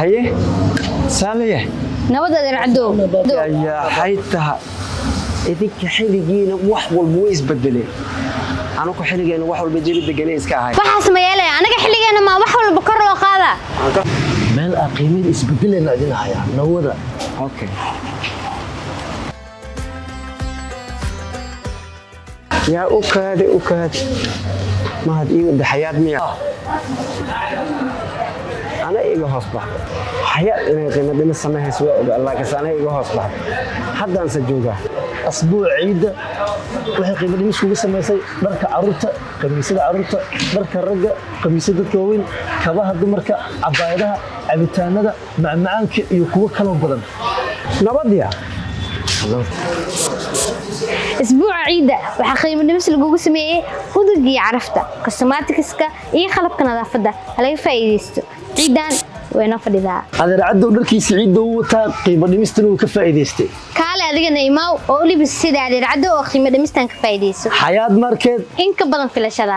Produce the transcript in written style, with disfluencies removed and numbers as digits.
Haye, saalaye. Nabad, adeer Cadow. Ayaa xaytaha idinka xilligiina wax walba way isbedeleen. Anuku xilligeena wax walba jeri deganay iska ahay. Waxaas ma yeelaya anaga xilligeena, maa wax walba kor loo qaadaa. Meel aa qiimada isbedelayna idin hayaa nawada. Okay, yaa u kaade, u kaade, mahad ii wada xayaad miya ana iga hoos baxday. Xayaad inay qiimo dhimis samayhayso waa ogaa, laakiinse ana iga hoos baxday. Haddaanse joogaa. Asbuuc ciidda waxay qiimo dhimis kugu samaysay dharka carruurta, qamiisyada carruurta, dharka ragga, qamiisyada dadka waaweyn, kabaha dumarka, cabaayadaha, cabitaanada, macmacaanka iyo kuwo kaloo badan. Nabadya. Isbuuca ciidda waxaa qiimo dhimis lagugu sameeyey udug iyo carafta, cosmetics-ka iyo qalabka nadaafadda. Ha laga faa'iidaysto, ciidan way noo fadhidaa. Adeer Cadow dharkiisa ciidda uu wataa, qiimo dhimistana uu ka faa'iidaystay. Kaale adigana imaaw oo u libis sida adeer Cadow oo qiimo dhimistan ka faa'iidayso. Xayaad Market. In ka badan filashadaada.